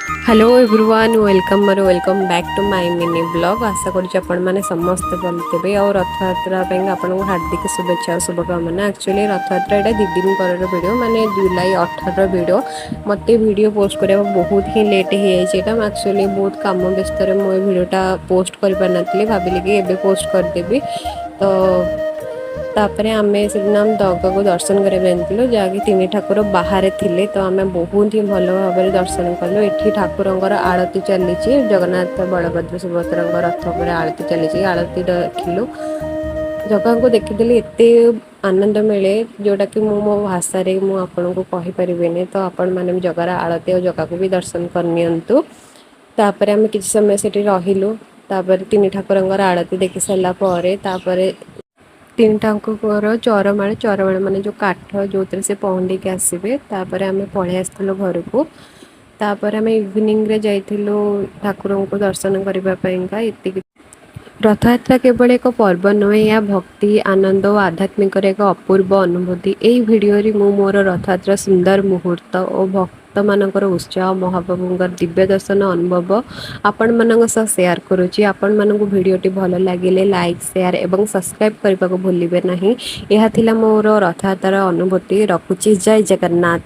Hello everyone, welcome or welcome back to my mini vlog. ଆଶା କରୁଛି ଆପଣମାନେ ସମସ୍ତେ ଭଲ ଥିବେ ଆଉ ରଥଯାତ୍ରା ପାଇଁ ଆପଣଙ୍କୁ ହାର୍ଦ୍ଦିକ ଶୁଭେଚ୍ଛା ଆଉ ଶୁଭକାମନା। ଆକ୍ଚୁଆଲି ରଥଯାତ୍ରା ଏଇଟା 2 ଦିନ ପରର ଭିଡ଼ିଓ, ମାନେ ଜୁଲାଇ 18ର ଭିଡ଼ିଓ। ମୋତେ ଭିଡ଼ିଓ ପୋଷ୍ଟ କରିବାକୁ ବହୁତ ହିଁ ଲେଟ୍ ହେଇଯାଇଛି। ଏଇଟା ମୁଁ ଆକ୍ଚୁଆଲି ବହୁତ କାମ ବ୍ୟସ୍ତରେ ମୁଁ ଏ ଭିଡ଼ିଓଟା ପୋଷ୍ଟ କରିପାରିନଥିଲି। ଭାବିଲି କି ଏବେ ପୋଷ୍ଟ କରିଦେବି। ତ ତାପରେ ଆମେ ସେଦିନ ଆମ ଜଗାକୁ ଦର୍ଶନ କରିବା ପାଇଁ ଯାଇଥିଲୁ, ଯାହାକି ତିନି ଠାକୁର ବାହାରେ ଥିଲେ। ତ ଆମେ ବହୁତ ହିଁ ଭଲ ଭାବରେ ଦର୍ଶନ କଲୁ। ଏଠି ଠାକୁରଙ୍କର ଆଳତି ଚାଲିଛି। ଜଗନ୍ନାଥ, ବଳଭଦ୍ର, ସୁଭଦ୍ରାଙ୍କ ରଥ ଉପରେ ଆଳତି ଚାଲିଛି। ଆଳତି ଦେଖିଲୁ। ଜଗାଙ୍କୁ ଦେଖିଦେଲେ ଏତେ ଆନନ୍ଦ ମିଳେ, ଯେଉଁଟାକି ମୁଁ ମୋ ଭାଷାରେ ମୁଁ ଆପଣଙ୍କୁ କହିପାରିବିନି। ତ ଆପଣମାନେ ବି ଜଗାର ଆଳତି ଆଉ ଜଗାକୁ ବି ଦର୍ଶନ କରିନିଅନ୍ତୁ। ତାପରେ ଆମେ କିଛି ସମୟ ସେଠି ରହିଲୁ। ତାପରେ ତିନି ଠାକୁରଙ୍କର ଆଳତି ଦେଖି ସାରିଲା ପରେ, ତାପରେ ତିନି ଠାକୁରଙ୍କର ଚରମାଳ, ଚରମାଳ ମାନେ ଯେଉଁ କାଠ ଯେଉଁଥିରେ ସେ ପହଣ୍ଡିକି ଆସିବେ। ତାପରେ ଆମେ ପଳେଇ ଆସିଥିଲୁ ଘରକୁ। ତାପରେ ଆମେ ଇଭିନିଂରେ ଯାଇଥିଲୁ ଠାକୁରଙ୍କୁ ଦର୍ଶନ କରିବା ପାଇଁକା। ଏତିକି। ରଥଯାତ୍ରା କେବଳ ଏକ ପର୍ବ ନୁହେଁ, ଏହା ଭକ୍ତି, ଆନନ୍ଦ ଓ ଆଧ୍ୟାତ୍ମିକର ଏକ ଅପୂର୍ବ ଅନୁଭୂତି। ଏହି ଭିଡ଼ିଓରେ ମୁଁ ମୋର ରଥଯାତ୍ରା ସୁନ୍ଦର ମୁହୂର୍ତ୍ତ ଓ ଭକ୍ତମାନଙ୍କର ଉତ୍ସାହ, ମହାପ୍ରଭୁଙ୍କର ଦିବ୍ୟ ଦର୍ଶନ ଅନୁଭବ ଆପଣମାନଙ୍କ ସହ ସେୟାର କରୁଛି। ଆପଣମାନଙ୍କୁ ଭିଡ଼ିଓଟି ଭଲ ଲାଗିଲେ ଲାଇକ୍, ସେୟାର ଏବଂ ସବସ୍କ୍ରାଇବ୍ କରିବାକୁ ଭୁଲିବେ ନାହିଁ। ଏହା ଥିଲା ମୋର ରଥଯାତ୍ରାର ଅନୁଭୂତି। ରଖୁଛି, ଜୟ ଜଗନ୍ନାଥ।